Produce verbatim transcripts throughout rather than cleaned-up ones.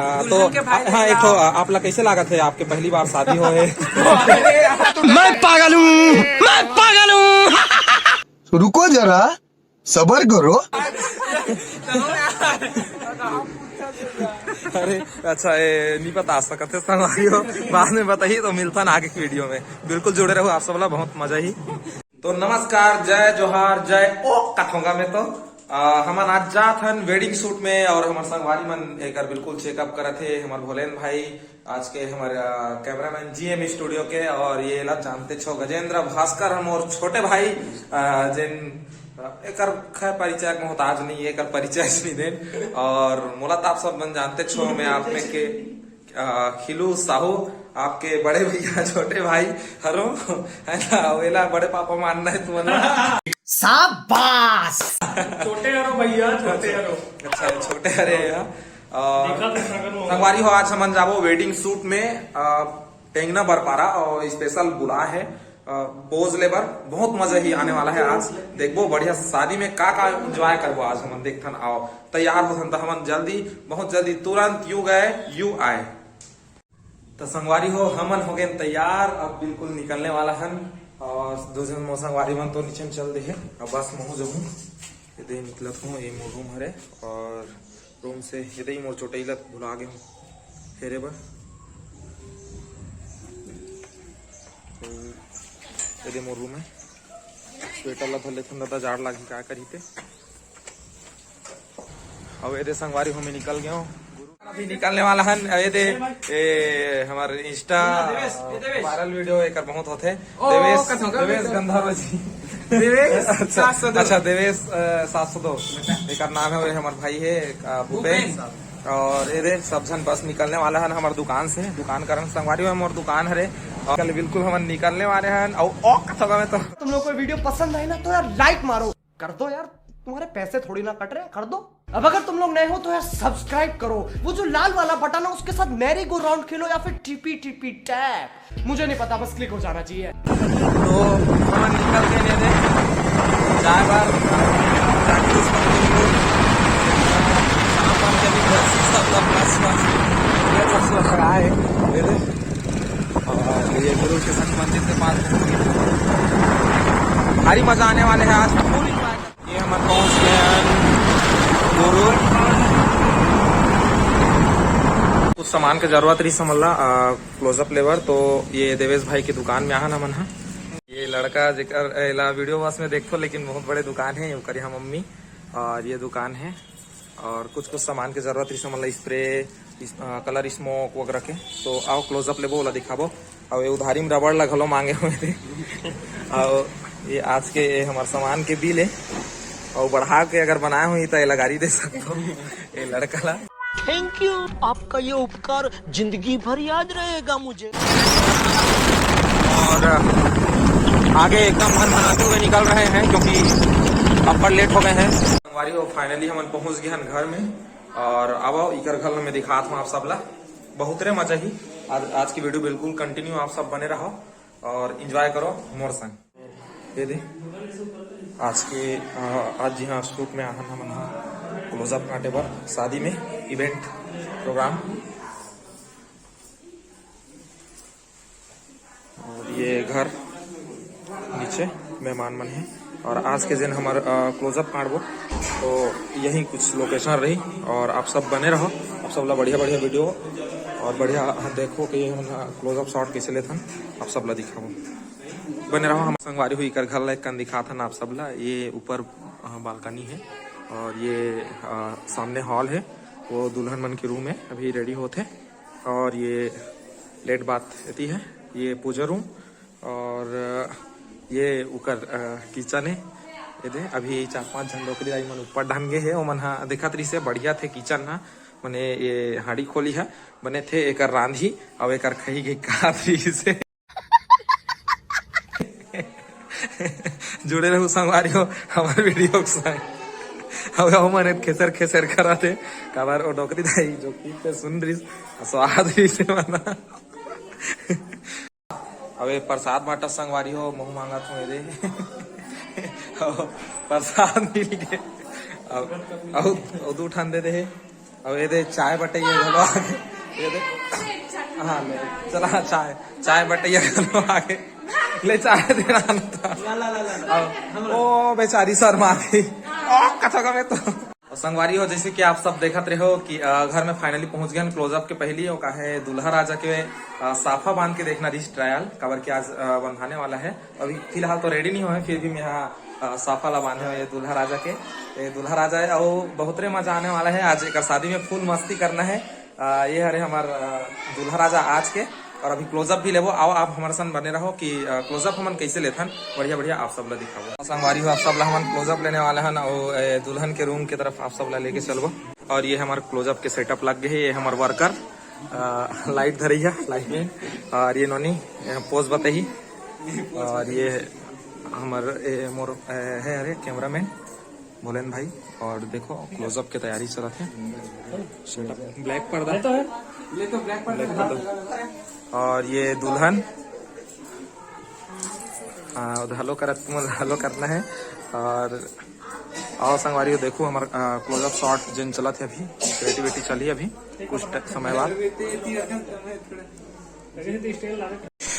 हाँ, तो दुल्हन के भाई हाँ, एक तो आप ला कैसे लागत है, आपके पहली बार शादी हो है? मैं पागल हूँ, मैं पागल हूँ। रुको जरा, सबर करो। अरे अच्छा, ये नहीं बता सकते संगवारी हो, बाद में बताइए। तो मिलता ना आगे की वीडियो में, बिल्कुल जुड़े रहो आप सब ला, बहुत मजा ही। तो नमस्कार, जय जोहार, जय ओ कथोंगा में तो आ, हमन आज जात हन वेडिंग शूट में और हमर संगवारी मन एकर बिल्कुल चेकअप करत हे। हमर भोलेन भाई आज के हमर, आ, कैमरामैन जीएम स्टूडियो के, और ये ला जानते छो गजेंद्र भास्कर, हम और छोटे भाई, आ, जिन, आ, एकर खैर परिचय के मोहताज नहीं है, एकर परिचय नहीं देन। और मोला तो आप सब मन जानते छो, मैं आप में के, आ, खिलू साहू, आपके बड़े भैया, छोटे भाई हरो, है ना, वेला बड़े पापा मानना है तुमन ला। शाबाश। छोटे हरो भैया, छोटे हरो। अच्छा, छोटे हरे हैं। और देखा तो सगन हो। संगवारी हो, आज हमन जाबो वेडिंग शूट में, अ, टेंगना बरपारा और स्पेशल बुला है, अ, बोझ लेबर। बहुत मजा ही आने वाला है आज। देखबो बढ़िया शादी में का का एंजॉय करबो आज हमन, देखथन। आओ तैयार होथन त हमन जल्दी, बहुत जल्दी, तुरंत यू गए यू आए। त संगवारी हो, हमन हो गए तैयार, अब बिल्कुल निकलने वाला हन। और दो झन मोर संगवारी मन तो नीचे में चल दे हे, अब बस महू जहूँ। ये दे निकलत हूँ, ये मोर रूम हरे। और रूम से ये दे ही मोर चोटई ला भुला गे हूँ फेरे बर। तो ये दे मोर रूम है, स्वेटर ला धर लेथन दादा, जाड़ लागही का करी ते। अब ये दे संगवारी हो, मैं निकल गया हूँ। गुरु अभी निकलने वाला हन। अब ये दे, ए, हमारे इंस्टा वायरल वीडियो एकर बहुत होथे। ओ, देवेश, कथों का देवेश बेटा। गंधर्व जी। देवेश अच्छा, सात सौ दो। अच्छा, देवेश, अ, सात सौ दो एकर नाम है, और ये हमार भाई है, अ, भूपेश। भूपेश। और ये दे सब झन बस निकलने वाला हन हमार दुकान से। दुकान करन संगवारी हो, हमार दुकान हरे। और कल बिल्कुल हमन निकलने वाले हन। और ओ कथों का में तो तुम लोग को वीडियो पसंद आए ना तो यार लाइक मारो। कर दो यार, तुम्हारे पैसे थोड़ी ना कट रहे हैं, कर दो। अब अगर तुम लोग नए हो तो यार सब्सक्राइब करो, वो जो लाल वाला बटन है उसके साथ मैरी गो राउंड खेलो या फिर टीपी टीपी टैप, मुझे नहीं पता, बस क्लिक हो जाना चाहिए। तो हमन निकल के ले दे जाए बार शाम के भी बस, सब लोग बस, बस, ये सब सुरक्षा है। ले दे। और ये गुरु के साथ मंदिर के पास भारी मजा आने वाले है आज, फुल एंजॉय। ये हमन पहुंच गए हैं गुरु। कुछ सामान के जरूरत रही समझ ला, आ, क्लोजअप लेबर, तो ये देवेश भाई की दुकान में आहन हमन हा। ये लड़का जेकर एला वीडियो बस में देखथो, लेकिन बहुत बड़े दुकान है, ओकर यहाँ मम्मी, और ये दुकान है, और कुछ कुछ सामान के जरूरत रही समझ ला, स्प्रे, इस, अ, कलर स्मोक वगैरह के। तो आओ क्लोजअप लेबो, ओला दिखाबो। अउ ये उधारी में रबड़ ला घलो मांगे हुए थे। अउ ये आज के ये हमर सामान के बिल है, अउ बढ़ा के अगर बनाए हुई तो ये लगारी दे सकता हूँ ये लड़का ला। थैंक यू, आपका ये उपकार जिंदगी भर याद रहेगा मुझे। और आगे एकदम मन बनाते हुए निकल रहे हैं, क्योंकि अब्बड़ लेट हो गए हैं। संगवारी हो, फाइनली हमन पहुंच गए हैं घर में। और अब इकर घर में दिखात हूँ आप सब ला, बहुत रे मजा ही। आज, आज की वीडियो बिल्कुल कंटिन्यू आप सब बने रहो और एंजॉय करो मोर संग। ये दे आज के, अ, आज जी हाँ, शूट में आहन हमन हा क्लोजअप काटे बर शादी में इवेंट प्रोग्राम। और ये घर नीचे मेहमान मन है। और आज के दिन हमार, अ, क्लोजअप काटबो, तो यही कुछ लोकेशन रही। और आप सब बने रहो, आप सब ला बढ़िया बढ़िया वीडियो और बढ़िया देखो कि ये हमन क्लोजअप शॉट कैसे लेथन, आप सब ला दिखाबो। बने रहो, हम संगवारी हुई कर घर ला एक कन दिखाथन आप सब ला। ये ऊपर, अ, बालकनी है और ये, अ, सामने हॉल है, वो दुल्हन मन के रूम है, अभी रेडी होथे। और ये लेट बाथ एती है, ये पूजा रूम, और ये उकर, अ, किचन है। ये दे, अभी चार पांच झन डोकरी दाई मन ऊपर ढन गे हे, ओमन हा देखत रहिसे बढ़िया थे किचन हा, मने ये हाड़ी खोली हा बने थे, एकर रांधी अउ एकर खही के का रहिसे। जुड़े रहू संगवारी हो हमर वीडियो के संग। अब हमन खेसर खेसर करत हे, काबर ओ डोकरी दाई जो पीते सुन रहिस, स्वाद रहिसे मना। अबे प्रसाद बांटत संगवारी हो, महू मांगत हूँ, ये दे। प्रसाद मिल गए। अब, अब, अब दू ठन दे दे हे। अब ये दे चाय बटैया घलो आगे। ये दे, हाँ, ले, चला चाय, चाय बटैया घलो आगे। ले चाय देना था। अब ओ बेचारी शर्मा गई। ओ, कथा का मैं तो। और संगवारी हो, जैसे कि आप सब देखत रहे हो कि, अ, घर में finally पहुंच गए हैं close up के पहली, वो काहे दूल्हा राजा के, अ, साफा बांध के देखना, रिच ट्रायल, काबर कि आज, अ, बंधाने वाला है। अभी फिलहाल तो ready नहीं हुए हैं, फिर भी मैं यहाँ, अ, साफा ला बांधे हुए दूल्हा राजा के। ये दूल्हा राजा है, और बहुत रे मजा आने वाला है आज एक शादी में, full मस्ती करना है। अ, ये हरे हमार, अ, दूल्हा राजा आज के। और अभी close up भी लेबो। आओ, आप हमारे संग बने रहो कि, अ, close up हमन कैसे लेथन, बढ़िया बढ़िया आप सब ला दिखाबो। संगवारी हो, आप सब ला हमन close up लेने वाले हन, और, ए, दुल्हन के room के तरफ आप सब ला लेके चलबो। और ये हमार close up के setup लग गए, ये हमार worker, अ, light धरैया, light man, और ये नोनी, ए, pose बताही, और ये हमार, ए, मोर, ए, है, अरे, cameraman। भोलेन भाई, और देखो, close up के तैयारी चलत है। Setup, black पर्दा। ले तो है। ले तो black पर्दा। Black पर्दा। और ये दुल्हन, हाँ, उधर hello करत, hello करना है। और आओ संगवारी हो, देखो हमार, अ, close up shot जेन चलत है अभी, creativity चली अभी कुछ ट-, समय बाद।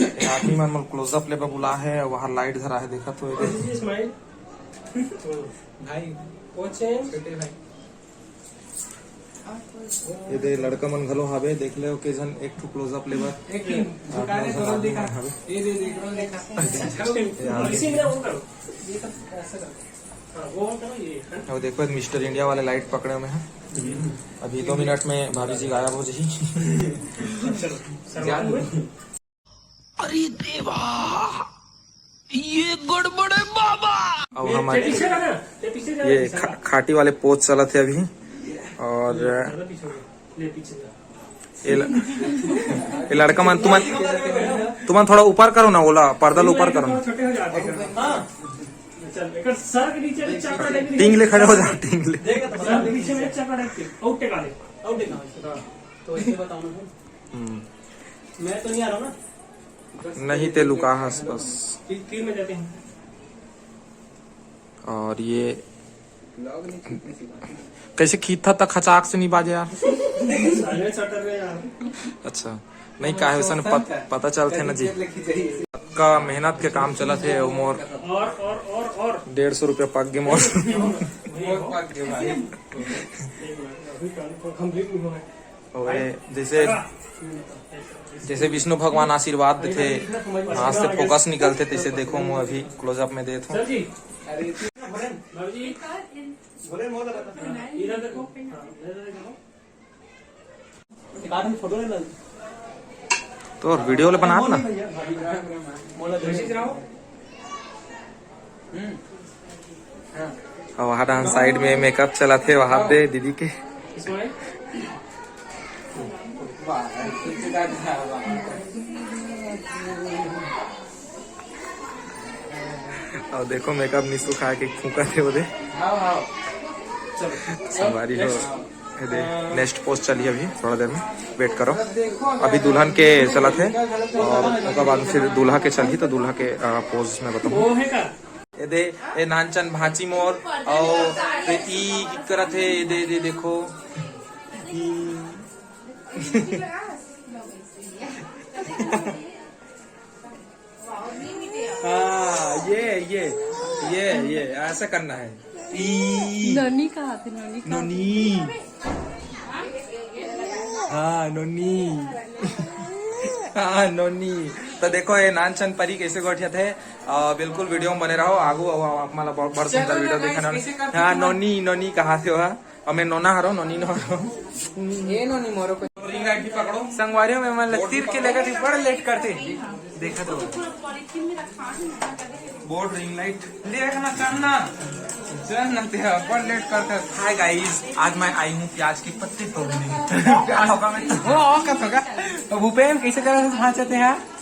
ये आदमी मन मोर close up लेबा बुला है, वहाँ light धरा है, देखा तो ये। भाई, वो change। छोटे भाई। ये दे लड़का मन घलो हावे, देख ले, ओके जन एक ठो close up लेबर। एक मिनट, आप झुका दे, लोग ड्रोन आदमी दिखा। मन हावे। ये दे, दे, ड्रोन दिखा। ये आ इसी में वो करो। ये सब ऐसे करो। हाँ, वो करो, ये, हाँ। अब देखो, मिस्टर इंडिया वाले light पकड़े हुए हैं। अभी दो मिनट में भाभी जी गायब हो जाही। चलो, शर्मा हुए? अरे देवा, ये गड़बड़ है बाबा। अब ये हमारे पीछे का ना, ये पीछे का ये पीछे खा-, का। खाटी वाले pose चलत है अभी। और ये ज्यादा पीछे हो गया। ले पीछे जा। ये ल-, ये लड़का मन, तुमन, तुमन थोड़ा ऊपर करो ना, ओला पर्दा ल ऊपर करो ना। छोटे हो जाते हैं। हाँ। चल, एक सर के नीचे भी चपड़ा देख। टींग ले खड़े हो जा, टींग ले। सर के पीछे में चपड़ा देख के, आउट टेका ले। आउट टेका। हाँ। तो इसे बताओ ना। हम्म। मैं तो नहीं आ रहा ना। नहीं, ते लुका हस बस। तीन, तीन में जाते हैं। और ये कैसे खींचता तक खचाक से नहीं बाजे यार। साले चटर रहे यार। अच्छा, नहीं, काहे वैसन पत-, पता चलथे ना जी। का मेहनत के काम चलत हे, मोर और, और, और, और। डेढ़ सौ रुपया पक गे मोर। मोर पक गे भाई। एक मिनट, अभी काम complete नहीं हुआ है। ओए, जैसे, जैसे विष्णु भगवान आशीर्वाद देथे, हाथ से focus निकलथे, तैसे देखो, मैं अभी close up में देत हूँ। सर जी, अरे, इधर देखो, हाँ, इधर देखो। एक आदमी फोटो ले ला। तो और video ले बना ना। मोला दे। हम्म। हाँ। और वहाँ डांस side में makeup चलत हे, वहाँ दे दीदी के। और देखो, makeup नहीं सुखा के फूंका थे वो दे। हाँ, हाँ। चलो। संगवारी हो। ये दे, next pose चलही अभी, थोड़ा देर में wait करो। अभी दुल्हन के चलत हे और ओकर बाद फिर दूल्हा के चलही, तो दूल्हा के, अ, pose में बताऊँ। ये दे, ये नानचन भांची मोर, और ये ई करत हे, ये दे, दे, देखो। ई। हाँ, ये, ये, ये, ये, ऐसा करना है। ई। नोनी कहा थे, नोनी कहा थे। नोनी। हाँ, नोनी। हाँ, नोनी। तो देखो, ये नानचन परी कैसे गोठिया थे। आ, बिल्कुल video में बने रहो, आगू, आगू, आप मला बहुत, बहुत सुंदर video देखने वाले। हाँ, नोनी, नोनी कहा थे वह। अब मैं नोना हरो, नोनी नो हरो। ए नोनी मोरो को। Ring light भी पकड़ो। संगवारी हो, मैं मन ल तीर के लेकर थी, बड़ late करते। देखा तो। Board ring light। ले रखना चन्ना। चन्ना ते बड़ late करते। Hi guys, आज मैं आई हूँ प्याज की पत्ती तोड़ने। प्याज होगा मैं। वो और कब होगा? तो भूपेन कैसे कर रहे हैं, भांचते हैं?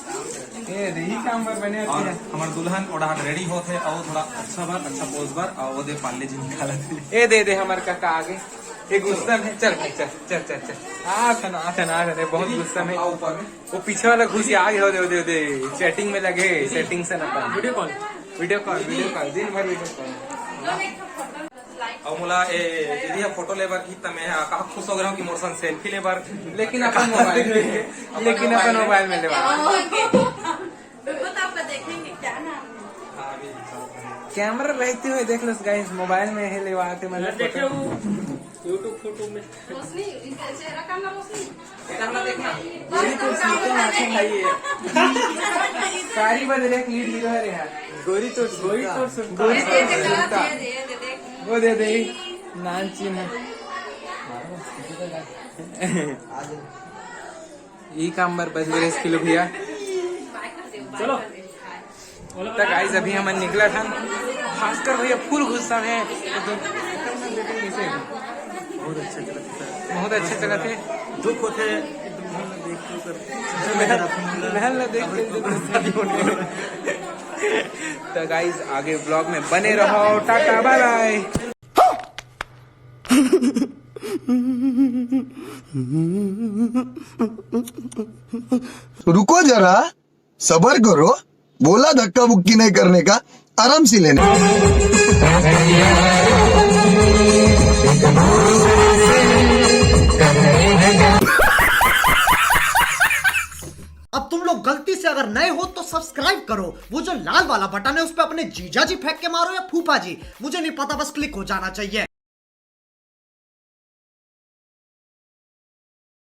ए, यही काम पर बने और हैं। हमार दुल्हन ओढ़ा ready होत हे और थोड़ा अच्छा बार, अच्छा pose बार, और वो दे पार्ले जी निकालत हे। ए, दे, दे, हमार काका आगे। ये गुस्सा में, चल भाई, चल, चल, चल, चल। आ, थन, आ, थन, आ, थन, बहुत गुस्सा में। आ, ऊपर में। वो पीछे वाला घुस आ गया, दे, दे, दे, chatting में लगे, setting से ना पाए। Video call। Video call, video call, दिन भर video call। अउ मोला ए दीदी ह फोटो लेबर की, त मैं ह का खुश हो गया हूँ कि मोर संग सेल्फी लेबर। लेकिन अपन मोबाइल में, लेकिन अपन मोबाइल में लेबर। रुको तो आपका देखेंगे क्या नाम है। हाँ, अभी कैमरा रहते हुए देख लो गाइस, मोबाइल में है लेवाते मतलब देखे हो YouTube फोटो में। रोशनी, इनका चेहरा का नाम रोशनी। कैमरा देखना। गोरी तो सुनते हैं, आंखें खाइए। सारी बदले लीड हीरो है रे यार। गोरी तो गोरी तो सुनता। गोरी तो सुनता। वो दे दे। नाम चिन्ह। ई काम बर बस बरेस किलो भैया। चलो। त गाइस, अभी हमन निकलत हन। भास्कर भैया फुल गुस्सा में। बहुत अच्छा चलत है। दुख होथे। महल ला देख के। त गाइस, आगे ब्लॉग में बने रहो। टाटा, बाय बाय। रुको जरा, सबर करो। बोला धक्का बुक्की नहीं करने का, आराम से लेने। अब तुम लोग गलती से अगर नए हो तो सब्सक्राइब करो। वो जो लाल वाला बटन है, उस पर अपने जीजा जी फेंक के मारो या फूफा जी, मुझे नहीं पता, बस क्लिक हो जाना चाहिए।